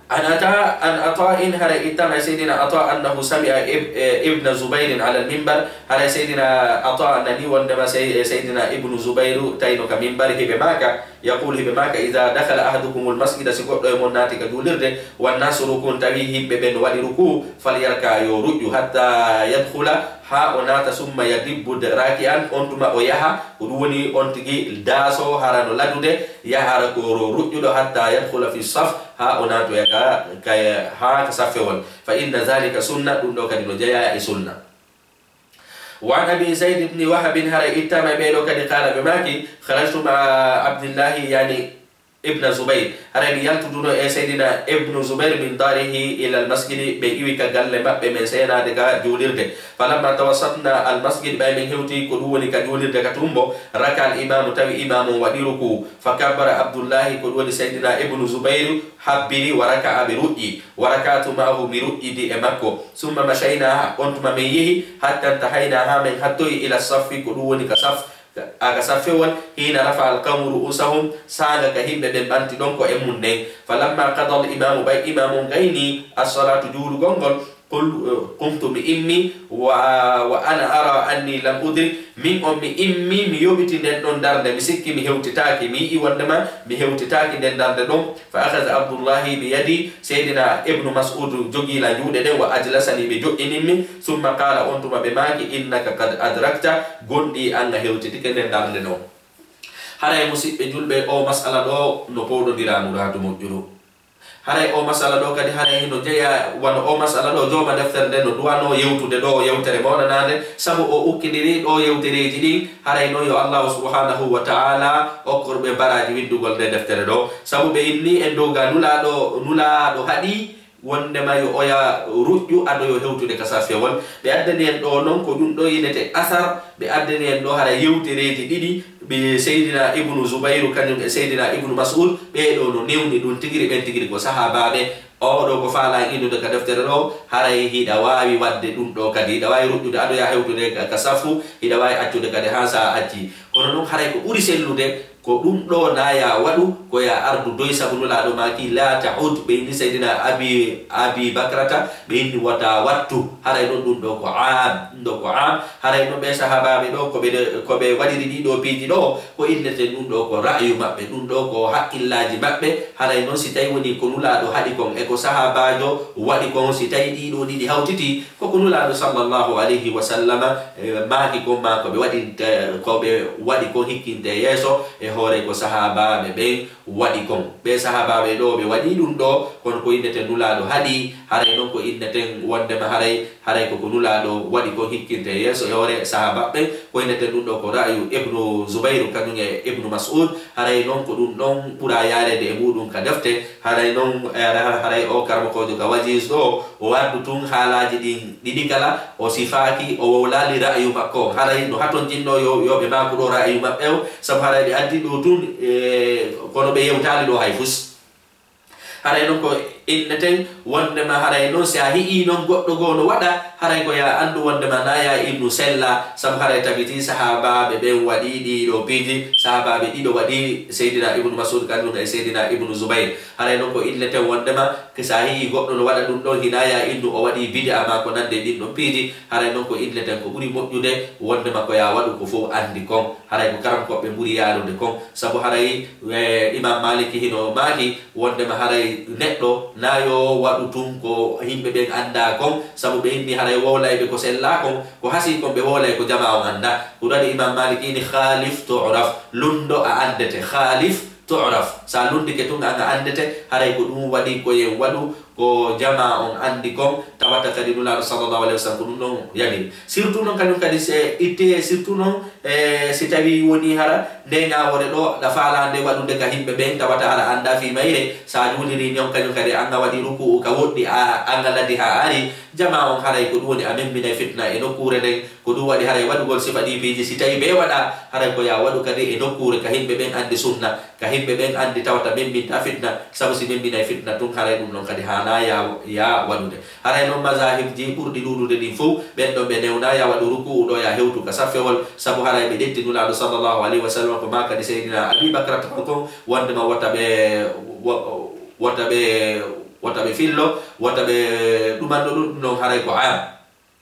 An Ata, an Ata in, haray ittama e Seydina Ata annahu sami'a ib-, eh, ibna Zubayrin ala al-mimbar, haray Seydina Ata nani wondema Sey-, eh, Seydina Ibnu Zubayru tayno ka mimbar, hiɓe maaka, yaqulu, hiɓe maaka, idha dakhala ahadukumul masjida, si goɗɗo e mon naati ka juulirde, wan nasu rukun, tawi yimɓe ɓen waɗi ruku, falyarka, yo ruƴƴu, hatta yadkhula, haa o naata, summa yadibbu raki'an, on tuma o yaha, ko ɗum woni on tigi daaso hara no ladude, yahara ko ro-, ruƴƴuɗo, hatta yadkhula fi saf, haa o naatoya ka, ka, haa ka saffewol. Fa inna zalika sunna, ɗum ɗo kadi no jeyaa e sunna. Wa an Abi Zayd ibn Wahab, haray ittama e ɓeeɗo kadi, qala, ɓe maaki, kharajtu ma'a Abdillahi, yani Ibna Zubayr, haray mi yaltuduno e Seydina Ibnu Zubayr, min darihi ila al-masjidi, ɓe iwi ka galle maɓɓe, men seenaade ka juulirde. Falamma tawassatna al-masjid, ɓay men hewti ko ɗum woni ka juulirde ka tumbo, raka al-imamu, tawi imaamu on waɗi ruku. Fa kabbara Abdullahi, ko ɗum woni Seydina Ibnu Zubayr, habbiri, wa raka'a, ɓe ruƴƴi. Wa raka'tu ma'ahu, mi ruƴƴidi e makko. Summa mashayna, on tuma men yehi, hatta intahayna, haa men hattoyi, ila saffi, ko ɗum woni ka saf, a ka saffewol, hina rafa al qawmu ru'usahum, saanga ka himɓe ɓen ɓanti ɗon ko e mum nden. Falamma qada al imamu, ɓay imaamu on gayni as-salatu, juulugol ngol, qul-, eh, qumtu, mi immi, wa, wa ana ara anni lam udrik, min on mi immi, mi yoɓiti nden ɗon darnde, mi sikki mi hewtitaaki, mi yi'i wondema mi hewtitaaki nden darnde ɗon. Fa akhadha Abdullahi bi yadi, Seydina Ibnu Mas'ud jogii la juuɗe ɗen, wa ajlasani, ɓe joɗɗinin mi, summa qala, on tuma ɓe maaki, innaka qad adrakta, gonɗi an a hewtitike nden darnde ɗon. Haray musiɓɓe julɓe, o masala ɗo no powɗondira muraadu moƴƴuru. Haray o masala ɗo kadi haray hino jeya, wano o masala ɗo jooma deftere nde no duwano yewtude ɗo yewtere mawnanaande, sabu o ukkindiri ɗo yewtereeji ɗin, haray non yo Allahu subhanahu wa ta'ala okkorɓe baraaji winndugol nde deftere ɗo. Sabu ɓe inni en dow ga Nulaaɗo, Nulaaɗo haɗi wondema yo oya ruƴƴu ado yo hewtude ka saffewol. Ɓe addani en ɗo non ko ɗum ɗo innete asar, ɓe addani en ɗo hara yewtereeji ɗiɗi, ɓe Seydina Ibnu Zubayru kañum e Seydina Ibnu Mas'ud, ɓee ɗo no newni ɗum tigiri, ɓen tigiri ko sahaabaaɓe. Oo ɗo ko faalaa innude ka deftere ɗo, haray hiɗa waawi waɗde ɗum ɗo kadi, hiɗa waawi ruƴƴude ado ya hewtude ka, ka safu, hiɗa waawi accude kadi haa sa acci. Kono non haray ko ɓuri sellude, ko ɗum ɗo na ya waɗu, ko ya ardu doy, sabu Nulaaɗo maaki, "La ta'ud," ɓe inni Seydina Abi, Abi Bakrata, ɓe inni, "Wata wattu." Haray non ɗum ɗo ko aam, ɗum ɗo ko aam. Haray non ɓe sahaabaaɓe ɗo, ko ɓe, ko ɓe waɗiri ɗii ɗo piiji ɗo, ko inneten ɗum ɗo ko ra'yu maɓɓe, ɗum ɗo ko haqqillaaji maɓɓe. Haray non si tawi woni ko Nulaaɗo haɗi kon, e ko sahaabaajo waɗi kon, si tawi ɗii ɗo ɗiɗi hawtiti, ko ko Nulaaɗo sallallahu alayhi wa sallama, eh, maaki kon, maa ko ɓe waɗinte, ko ɓe waɗi kon hikkinte yeeso, e hoore ko sahaabaaɓe ɓen waɗi kon. Ɓe sahaabaaɓe ɗo ɓe waɗi ɗum ɗo, kono ko inneten Nulaaɗo haɗi, haray non ko inneten wondema haray, haray ko ko Nulaaɗo waɗi kon hikkinte yeeso e hoore sahaabaaɓe ɓen, ko inneten ɗum ɗo ko ra'yu Ibnu Zubayru kañum e Ibnu Mas'ud, haray non ko ɗum ɗon ɓura yaareede e muɗum ka defte, haray non, eh, haray, haray o karamokoojo ka Wajiz ɗo, o addu tun haalaaji ɗin ɗiɗi kala, o sifaaki, o wowlaali ra'ayu makko on. Haray no hatonjinno yo, yo ɓe maaku ɗo ra'ayu maɓɓe on, sabu haray ɓe addi ɗo tun, e, kono ɓe yewtaali ɗo hay fus. Haray non ko Inneten wondema haray non, si a hi'ii non goɗɗo goo no waɗa, haray ko yaa anndu wondema naa yaa innu sella, sabu haray tabitii sahaabaaɓe ɓen waɗii ɗii ɗoo piiji, sahaabaaɓe ɗiɗo waɗii, Seydina Ibnu Mas'ud kañum e Seydina Ibnu Zubayr. Haray non ko inneten wondema, si a hi'ii goɗɗo no waɗa ɗum ɗon, hinaa yaa innu o waɗii bid'a maa ko nandi e ɗin ɗon piiji, haray non ko inneten ko ɓuri moƴƴude wondema ko yaa waɗu ko fow anndi kon. Haray ko karamkooɓe ɓuri yaarude kon, sabu haray, e, Imam Maliki hino maaki, wondema haray neɗɗo naa yo waɗu tun ko yimɓe ɓen anndaa kon, sabu ɓe inni haray wowlayɓe ko sellaa kon, ko hasii kon ɓe wowlay ko jamaa on anndaa. Ko ɗum waɗi Imam Malik inni, "Khalif tu'raf, lunndo a anndete, khalif tu'raf." Si a lunndike tun an a anndete, haray ko ɗum waɗi ko yen waɗu ko jamaa on anndi kon, tawata kadi Nulaaɗo sallallahu alayhi wa sallam ko ɗum ɗon yamiri. Surtout non kañum kadi si ittee, surtout non, e, si tawii wonii hara nde ñaawoore ɗoo, ɗa faalaa nde waɗude ka yimɓe ɓen, tawata hara anndaa fii mayre, si a juulirii non kañum kadi an a waɗii ruku'u ka woɗɗi, a, an a ladii haa a arii, jamaa on haray ko ɗum woni a memminay fitna e nokkuure nden. Ko ɗum waɗi haray waɗugol sifa ɗii piiji, si tawii bee waɗaa, haray ko yaa waɗu kadi e nokkuure ka yimɓe ɓen anndi sunna, ka yimɓe ɓen anndi tawata memmintaa fitna, sabu si memminay fitna tun, haray ɗum ɗon kadi haanaa yaa, yaa waɗude. Haray non mazahibji ɓurɗi ɗuuɗude ɗin fow, ɓen ɗon ɓe newnaa yaa waɗu ruku'u ɗoo yaa hewtu ka saffewol, sabu haray ɓe ƴetti Nulaaɗo sallallahu alayhi wa sallam ko maakani Seydina Abi Bakrata kon, wondema wota ɓe, wo-, wota ɓe, wota ɓe fillo, wota ɓe ɗumanno ɗum, ɗum ɗon haray ko am.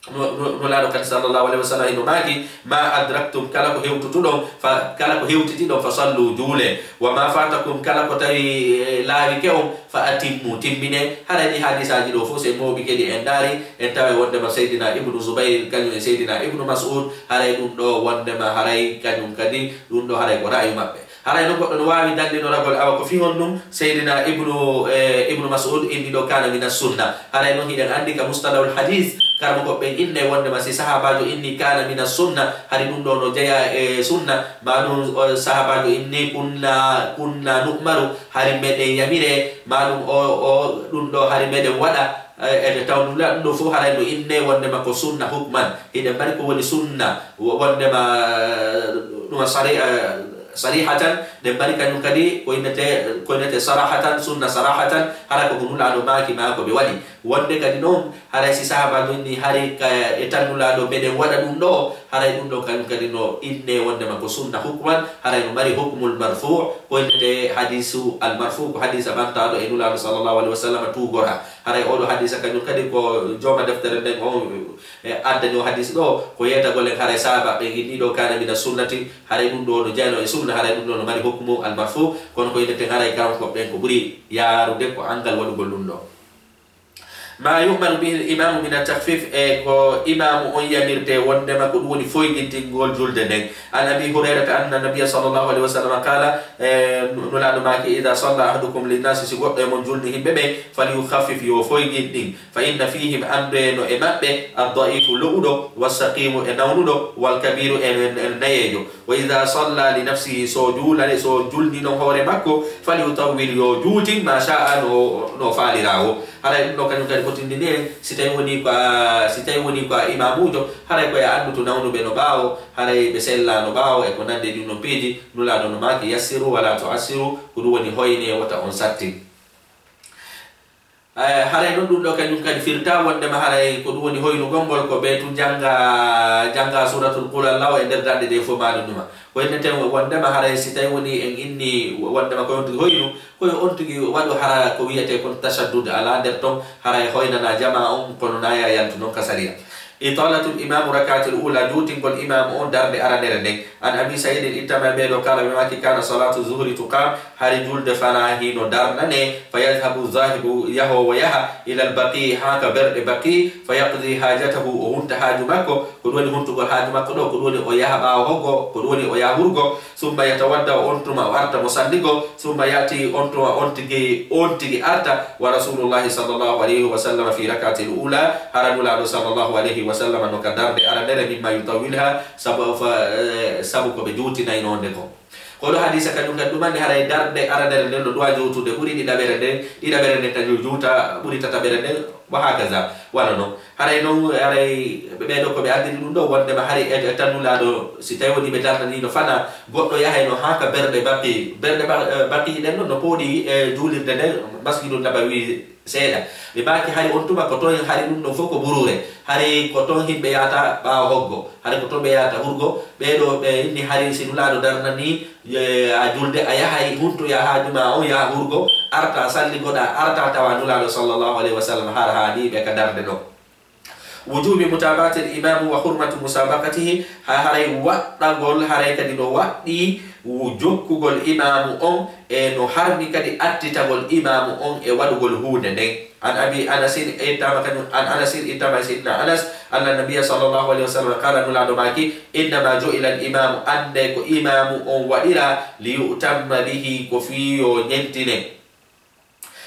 No, no, Nulaaɗo kadi sallallahu alayhi wa sallam hino maaki, "Ma adraktum, kala ko hewtutuɗon, fa, kala ko hewtitiɗon, fa sallu, juule. Wa ma fatakum, kala ko tawi, e, laawike on, fa atimmu, timmine." Haray ɗii hadiisaaji ɗoo fow, si en mooɓike ɗi, en ndaari, en taway wondema Seydina Ibnu Zubayr, kañum e Seydina Ibnu Mas'ud, haray ɗum ɗoo wondema haray kañum kadi, ɗum ɗoo haray ko ra'yu maɓɓe. Haray non goɗɗo no waawi dallinoragol, awa ko fii honɗum Seydina Ibnu, e, Ibnu Mas'ud inni ɗoo, "Kana mina sunna." Haray non hiɗen anndi ka mustalahul hadiis, karamokooɓe ɓen inne wondema si sahaabaajo inni, "Kana mina sunna," hari ɗum ɗoo no jeyaa e sunna, maa ɗum, o, sahaabaajo inni, "Kunna, kunna nu'maru," hari meɗen yamire, maa ɗum o, o, ɗum ɗoo hari meɗen waɗa, e, e taw ɗum ɗoo fow haray no inne wondema ko sunna hukman. Hiɗen mari ko woni sunna, wo-, wondema, ɗum sari-, e, sarihatan, ɗen mari kañum kadi ko innete, ko innete sarahatan, sunna sarahatan, hara ko ko Nulaaɗo maaki maa ko ɓe waɗi. Wonde kadi non, haray si sahaabaajo inni hari ka, e tan Nulaaɗo meɗen waɗa ɗum ɗoo, haray ɗum ɗoo kañum kadi no inne wondema ko sunna hukman, haray no mari hukmul marfu', ko innete hadiisu al marfu', ko hadiisa ɓantaaɗo e Nulaaɗo sallallahu alayhi wa sallam tuugora. Haray oo ɗoo hadiisa kañum kadi ko jooma deftere nden on, e, addani oo hadiis ɗoo, ko yeetagol en haray sahaabaaɓe inni ɗoo, "Kana mina sunnati," haray ɗum ɗoo no jeyanoo e sunna, haray ɗum ɗoo no mari hukmu al marfu', kono ko inneten haray karamokooɓe ɓen ko ɓuri yaarude ko anngal waɗugol ɗum ɗoo. Ma yu'maru bihi al imamu min at takhfif, e ko imaamu on yamirtee wondema ko ɗum woni foygintingol julde nden. An Abi Hurayrata anna Nabiyya sallallahu alayhi wa sallam qala, e, Nulaaɗo maaki, "Idha salla ahadukum linnasi," si goɗɗo e mon julni yimɓe ɓen, "falyukhaffif," yo foygin ɗin. "Fa inna fihim," anndee no e maɓɓe, "ad-da'ifu," lo'uɗo, "was-saqimu," e nawnuɗo, "wal-kabiru," e, e, e nayeejo. "Wa idha salla li nafsihi," so juulani, so julni non hoore makko, "falyutawwil," yo juutin, "ma sha'a," no, no faaliraawo. Haray ɗum ɗoo kañum kadi fotindini en, si tawi woni ko a, si tawi woni ko a imaamuujo, haray ko e anndude nawnuɓe no ɓaawo, haray ɓe sellaano ɓaawo e ko nandi e ɗum ɗon piiji, Nulaaɗo no maaki, "Yassiru wala tu'assiru," ko ɗum woni hoynee, wota on sattin. Eh, haray non ɗum ɗoo kañum kadi firtaa wondema haray ko ɗum woni hoynugol ngol ko ɓe tun jannga, jannga Suuratul Qul Allahu e nder darɗe ɗe fow maalunuma. Ko inneten wondema haray si tawi woni en inni wondema ko on tigi hoynu, ko yo on tigi waɗu hara ko wiyetee kon tashaddud alaa nder ton, haray hoynana jamaa on, kono naa yaa yaltu non ka sariya. Italatul imamu rak'atil ula, juutingol imaamu on darnde aranere nden. An Abi Sa'idin, ittama e ɓee ɗoo, qala, ɓe maaki, kana salatu zuhri tuqam, hari julde fanaa hino darnanee, fa yadhhabu zahibu, yahoowo yaha, ilal baqi, haa ka berɗe Baqi, fa yaqdi hajatahu, o hunta haaju makko, ko ɗum woni huntugol haaju makko ɗoo, ko ɗum woni o yaha ɓaawo hoggo, ko ɗum woni o yaha hurgo, summa yatawadda, on tuma o arta mo salligo, summa ya'ti, on tuma on tigi, on tigi arta, wa Rasulullahi sallallahu alayhi wa sallam fi rak'atil ula, hara Nulaaɗo sallallahu alayhi wa sallam no ka darnde aranere, mimma yutawwilha, sabu fa, eh, sabu ko ɓe juutinaynoo nde kon. Ko ɗoo hadiisa kañum kadi ɗumanni haray darnde aranere nden no duwa juutude ɓuri ɗiɗaɓere nden, ɗiɗaɓere nden kañum juuta ɓuri tataɓere nden, wa hakaza. Wano non. Haray non, haray ɓe, ɓee ɗoo ko ɓe anndini ɗum ɗoo, wondema hari e, e tan Nulaaɗo, si tawi woni ɓe darnaniino fanaa, goɗɗo yahayno haa ka berɗe Baqi. Berɗe Ba-, eh, Baqi ɗen non no pooɗi e juulirde nden, Masjidun Nabawi, Seeɗa. Ɓe maaki hari on tuma ko toon, hari ɗum ɗon fof ko buruure. Hari ko toon yimɓe yahata ɓaawo hoggo. Hari ko toon ɓe yahata hurgo. Ɓee ɗoo ɓe inni hari si Nulaaɗo darnanii, e, a julde, a yahay huntoya haaju maa on, yaha hurgo, arta salligoɗaa, arta tawa Nulaaɗo sallallahu alayhi wa sallam har haanii ɓe ka darnde ɗon. Wujubi mutaba'atil imami wa hurmatu musabaqatihi, ha haray waɗɗagol, haray kadi no waɗɗii wu-, jokkugol imaamu on, e no harmi kadi attitagol imaamu on e waɗugol huunde nden. An Abi Anasin, ittama kadi, an Anasin, ittama e Sayyidina Anas, anna Nabiyya sallallahu alayhi wa sallam qala, Nulaaɗo maaki, innama ju'ila al imamu, annde ko imaamu on waɗiraa, li yu'tamma bihi, ko fii yo ñentine.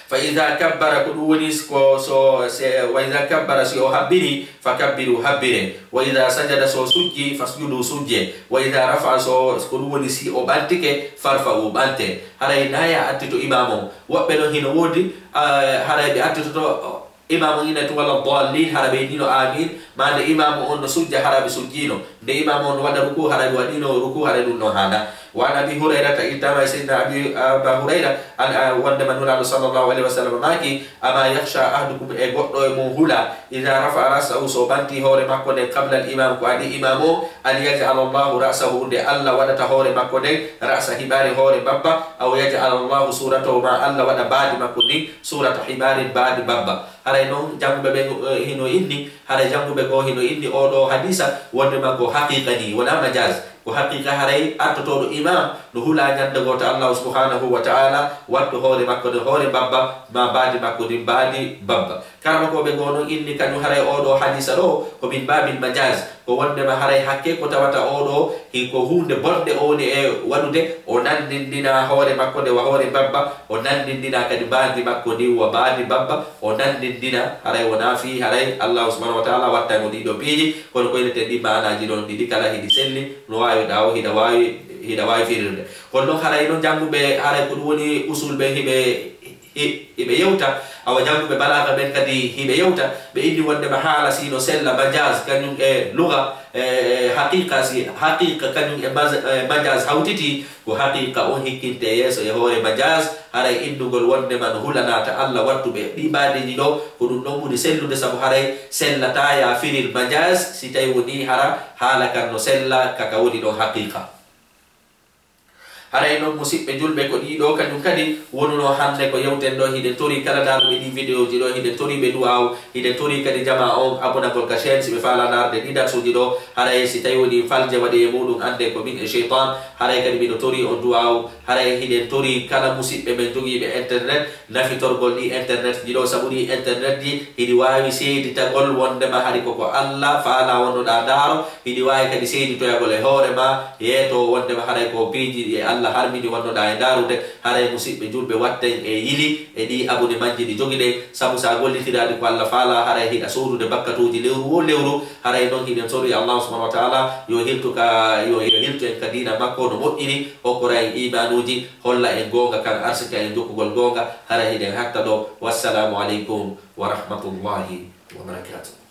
Fa idha kabbara, ko ɗum woni ko so, se, wa idha kabbara, si o habbiri, fa kabbiru, habbire. Wa idha sajada, so sujji, fasjudu, sujje. Wa idha rafa'a, so, ko ɗum woni si o ɓantike, farfa'u, ɓante. Haray na ya attito imaamu on. Woɓɓe non hino woodi, ah, haray ɓe attitoto, imaamu on ina tun wala dallin, hara ɓe yiɗino amin, maa nde imaamu on no sujja, hara ɓe sujjino. Nde imaamu on no waɗa ruku, hara ɓe waɗino ruku, hara ɗum no haana. Wa an Abi Hurayrata, ittama e Sayyidina Abi, Aba Hurayra, an, a, wondema Nulaaɗo sallallahu alayhi wa sallam maaki, ama yakhsha ahadukum, e goɗɗo e mon hula, idha rafa'a ra'sahu, so ɓanti hoore makko nden, qabla al imam, ko adi imaamu o, an yaj'ala Allahu ra'sahu, nde Allah waɗata hoore makko nden, ra'sa himarin, hoore mbabba, aw yaj'ala Allahu suratahu, ma Allah waɗa mbaadi makko ndin, surata himarin, mbaadi mbabba. Haray non jannguɓe ɓen, eh, hino inni, haray jannguɓe goo hino inni oo ɗoo hadiisa wondema ko haqiiqa nii, wonaa majaaz. Ko haqiiqa, haray artotooɗo imaam no hula ñande goo to Allaahu subhaanahu wa ta'aala wattu hoore makko nden hoore mbabba, maa mbaadi makko ndin mbaadi mbabba. Karamokooɓe goo non inni kañum haray oo ɗoo hadiisa ɗoo ko min baabil majaaz. Ko wondema haray hakke ko tawata oo ɗoo, hiko huunde bonde o woni e waɗude, o nanndindina hoore makko nde wa hoore mbabba, o nanndindina kadi mbaadi makko ndin wa mbaadi mbabba, o nanndindina, haray wonaa fii haray Allaahu subhaanahu wa ta'aala wattay mo ɗii ɗoo piiji, kono ko inete ɗii maanaaji ɗon ɗiɗi kala hiɗi selli, no waawi ɗaawo, hiɗa waawi, hiɗa waawi firirde. Kono non haray non jannguɓe, haray ko ɗum woni usul ɓen hiɓe hi-, hiɓe yewta, awa jannguɓe balaaga ɓen kadi hiɓe yewta, ɓe inni wondema haala si no sella majaaz kañum e luga, e, e haqiiqa, si haqiiqa kañum e maj-, e majaaz hawtiti, ko haqiiqa on hikkinte yeeso e hoore majaaz, haray innugol wondema no hulanaata Alla wattuɓe ɗi baadeeji ɗoo, ko ɗum ɗon ɓuri sellude, sabu haray sellataa ya firil majaaz, si tawi wonii hara haala kan no sella ka ka woni ɗon haqiiqa. Haray non, musiɓɓe julɓe, ko ɗii ɗoo kañum kadi wonunoo hannde ko yewten ɗoo. Hiɗen torii kala ndaaruɓe ɗii videoji ɗoo, hiɗen torii ɓe du'aaw, hiɗen torii kadi jamaa on abonagol ka chaîne, si ɓe faalaa ndaarde ɗii darsuuji ɗoo. Haray si tawi wonii falje waɗi e muɗum, annde ko min e sheytaan. Haray kadi miɗo torii on du'aaw. Haray hiɗen torii kala musiɓɓe men jogiiɓe internet, nafitorgol ɗii internet ji ɗoo, sabu ɗii internet ji hiɗi waawi seeditagol wondema hari ko ko Alla faalaa wonnoɗaa ndaaro, hiɗi waawi kadi seeditoyagol e hoore maa, yeeto wondema haray ko piiji ɗi Alla harmini wonnoɗaa e ndaarude. Haray musiɓɓe julɓe, watten e yili e ɗii abonnementji ɗi jogiɗen, sabu sa gollitiraali ko Alla faalaa, haray hiɗa soodude bakkatuuji lewru woo lewru. Haray non hiɗen sorii Allahu subhanahu wa ta'ala yo hiltu ka, yo, yo hiltu en ka diina makko no moƴƴiri, hokkora en iimaanuuji, holla en goonga kan, arsika en jokkugol goonga. Haray hiɗen hatta ɗoo. Wassalaamu aleykum wa rahmatullahi wa barakatuh.